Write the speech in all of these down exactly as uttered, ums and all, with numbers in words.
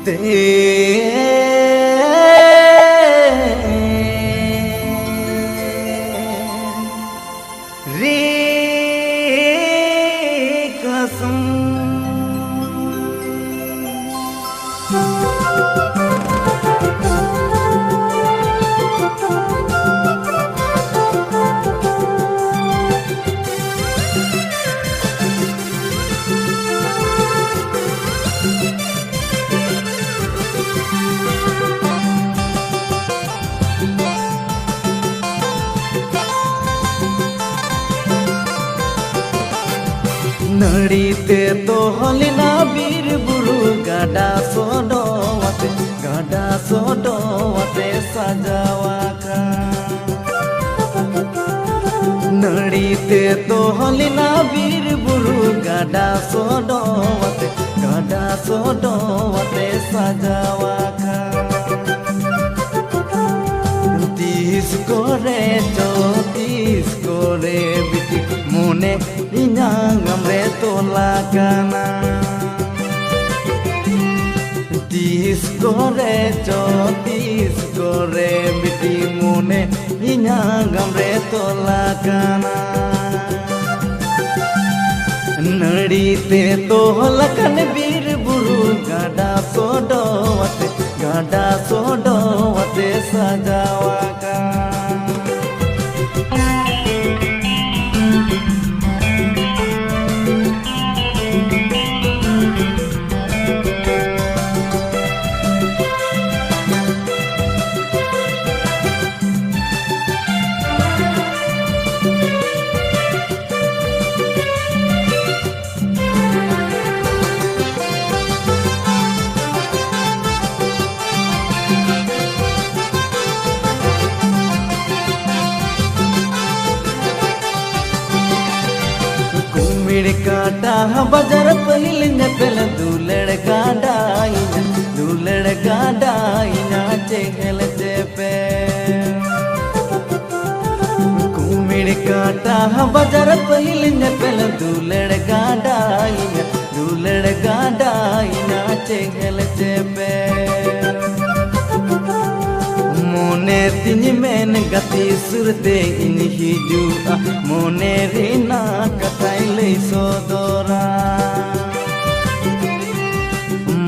ᱛᱮ ᱨᱤ ᱠᱟᱥᱩᱢ᱾ ᱱᱟᱹᱲᱤ ᱛᱮ ᱫᱚᱦᱚ ᱞᱮᱱᱟ ᱵᱤᱨ ᱵᱩᱨᱩ, ᱜᱟᱰᱟ ᱥᱚᱰᱚᱜ ᱟᱛᱮ, ᱜᱟᱰᱟ ᱥᱚᱰᱚᱜ ᱟᱛᱮ ᱥᱟᱡᱟᱣ ᱟᱠᱟᱱ᱾ ᱱᱟᱹᱲᱤ ᱛᱮ ᱫᱚᱦᱚ ᱞᱮᱱᱟ ᱵᱤᱨ ᱵᱩᱨᱩ, ᱜᱟᱰᱟ ᱥᱚᱰᱚᱜ ᱟᱛᱮ, ᱜᱟᱰᱟ ᱥᱚᱰᱚᱜ ᱟᱛᱮ ᱥᱟᱡᱟᱣ ᱟᱠᱟᱱ᱾ ᱛᱤᱥ ᱠᱚᱨᱮ ᱪᱚ, ᱛᱤᱥ ᱠᱚᱨᱮ ᱵᱤᱴᱤ ᱢᱚᱱᱮ ᱤᱧᱟᱹᱜ ᱟᱢ ᱨᱮ ᱛᱚᱞᱟ ᱠᱟᱱᱟ᱾ ᱛᱤᱥ ᱠᱚᱨᱮ ᱪᱚ, ᱛᱤᱥ ᱠᱚᱨᱮ ᱵᱤᱴᱤ ᱢᱚᱱᱮ ᱤᱧᱟᱹᱜ ᱟᱢ ᱨᱮ ᱛᱚᱞᱟ ᱠᱟᱱᱟ᱾ ᱱᱟᱹᱲᱤ ᱛᱮ ᱛᱚᱞ ᱟᱠᱟᱱ ᱵᱤᱨ ᱵᱩᱨᱩ, ᱜᱟᱰᱟ ᱥᱚᱰᱚᱜ ᱟᱛᱮ, ᱜᱟᱰᱟ ᱥᱚᱰᱚᱜ ᱟᱛᱮ ᱥᱟᱡᱟᱣ ᱟᱠᱟᱱ᱾ ᱠᱩᱢᱤᱲ ᱠᱟᱴᱟ ᱵᱟᱡᱟᱨ ᱯᱟᱹᱦᱤᱞ ᱧᱮᱯᱮᱞ, ᱫᱩᱞᱟᱹᱲ ᱜᱟᱰᱟ ᱤᱧᱟᱹᱜ, ᱫᱩᱞᱟᱹᱲ ᱜᱟᱰᱟ ᱤᱧᱟᱹᱜ ᱪᱮᱦᱮᱞ ᱪᱮᱯᱮᱞ᱾ ᱠᱩᱢᱤᱲ ᱠᱟᱴᱟ ᱵᱟᱡᱟᱨ ᱯᱟᱹᱦᱤᱞ ᱧᱮᱯᱮᱞ, ᱫᱩᱞᱟᱹᱲ ᱜᱟᱰᱟ ᱤᱧᱟᱹᱜ, ᱫᱩᱞᱟᱹᱲ ᱜᱟᱰᱟ ᱤᱧᱟᱹᱜ ᱪᱮᱦᱮᱞ ᱪᱮᱯᱮᱞ᱾ ᱛᱤᱥ ᱨᱮᱛᱮ ᱤᱧ ᱦᱤᱡᱩᱜᱼᱟ, ᱢᱚᱱᱮ ᱨᱮᱱᱟᱜ ᱠᱟᱛᱷᱟᱧ ᱞᱟᱹᱭ ᱥᱚᱫᱚᱨᱟ᱾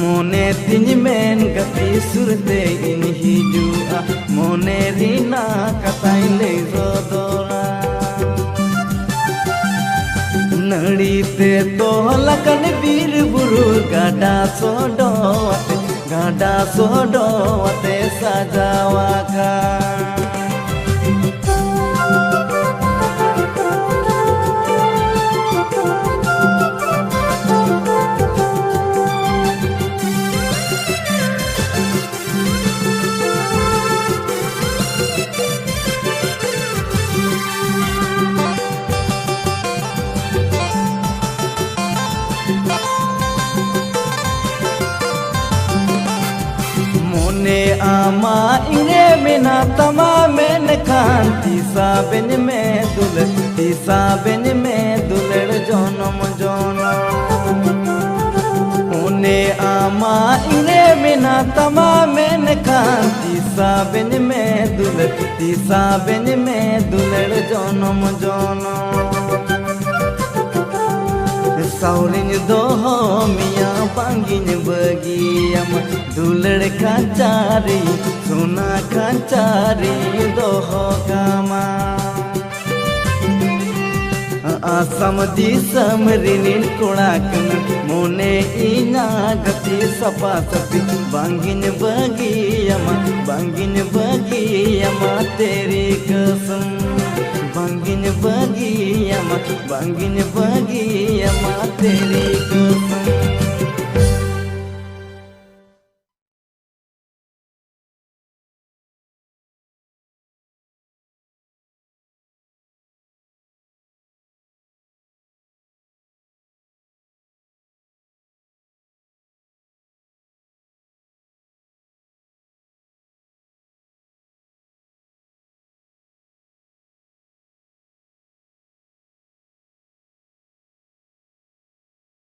ᱢᱚᱱᱮ ᱛᱤᱧ ᱢᱮᱱ ᱜᱟᱛᱮ ᱥᱩᱨᱛᱮ ᱤᱧ ᱦᱤᱡᱩᱜᱼᱟ, ᱢᱚᱱᱮ ᱨᱮᱱᱟᱜ ᱠᱟᱛᱷᱟᱧ ᱞᱟᱹᱭ ᱥᱚᱫᱚᱨᱟ᱾ ᱱᱟᱹᱲᱤ ᱛᱮ ᱛᱚᱞ ᱟᱠᱟᱱ ᱵᱤᱨ ᱵᱩᱨᱩ ᱜᱟᱰᱟ ᱥᱚᱰᱚᱜ ᱟᱛᱮ, ᱜᱟᱰᱟ ᱥᱚᱰᱚᱜ ᱟᱛᱮ ᱥᱟᱡᱟᱣ ᱟᱠᱟᱱ᱾ ᱢᱚᱱᱮ ᱟᱢᱟᱜ ᱤᱧᱨᱮ ᱢᱮᱱᱟᱜ ᱛᱟᱢᱟ, ᱢᱮᱱᱠᱷᱟᱱ ᱛᱤᱥᱟ ᱵᱮᱱ ᱢᱮ ᱫᱩᱞᱟᱹᱲ, ᱛᱤᱥᱟ ᱵᱮᱱ ᱢᱮ ᱫᱩᱞᱟᱹᱲ ᱡᱚᱱᱚᱢ ᱡᱚᱱᱚᱢ᱾ ᱢᱚᱱᱮ ᱟᱢᱟᱜ ᱤᱧᱨᱮ ᱢᱮᱱᱟᱜ ᱛᱟᱢᱟ, ᱢᱮᱱᱠᱷᱟᱱ ᱛᱤᱥᱟ ᱵᱮᱱ ᱢᱮ ᱫᱩᱞᱟᱹᱲ, ᱛᱤᱥᱟ ᱵᱮᱱ ᱢᱮ ᱫᱩᱞᱟᱹᱲ ᱡᱚᱱᱚᱢ ᱡᱚᱱᱚᱢ᱾ ᱥᱟᱣᱨᱤᱧ ᱫᱚᱦᱚ ᱢᱮᱭᱟ, ᱵᱟᱝᱜᱤᱧ ᱵᱟᱹᱜᱤᱭᱟᱢᱟ᱾ ᱫᱩᱞᱟᱹᱲ ᱠᱷᱟᱧᱪᱟᱨᱤ, ᱥᱳᱱᱟ ᱠᱷᱟᱧᱪᱟᱨᱤ ᱫᱚᱦᱚ ᱠᱟᱢᱟ᱾ ᱟᱥᱟᱢ ᱫᱤᱥᱚᱢ ᱨᱤᱱᱤᱡ ᱠᱚᱲᱟ ᱠᱟᱱᱟ, ᱢᱚᱱᱮ ᱤᱧᱟᱹᱜ ᱜᱟᱛᱮ ᱥᱟᱯᱷᱟ ᱥᱟᱹᱯᱷᱤ᱾ ᱵᱟᱝᱜᱤᱧ ᱵᱟᱹᱜᱤᱭᱟᱢᱟ, ᱵᱟᱝᱜᱤᱧ ᱵᱟᱹᱜᱤᱭᱟᱢᱟ ᱛᱮᱨᱤ ᱠᱟᱥᱢ᱾ ᱵᱟᱝᱜᱤᱧ ᱵᱟᱹᱜᱤᱭᱟᱢᱟ, ᱵᱟᱝᱜᱤᱧ ᱵᱟᱹᱜᱤᱭᱟᱢᱟ ᱛᱮᱨᱤ ᱠᱟᱥᱢ᱾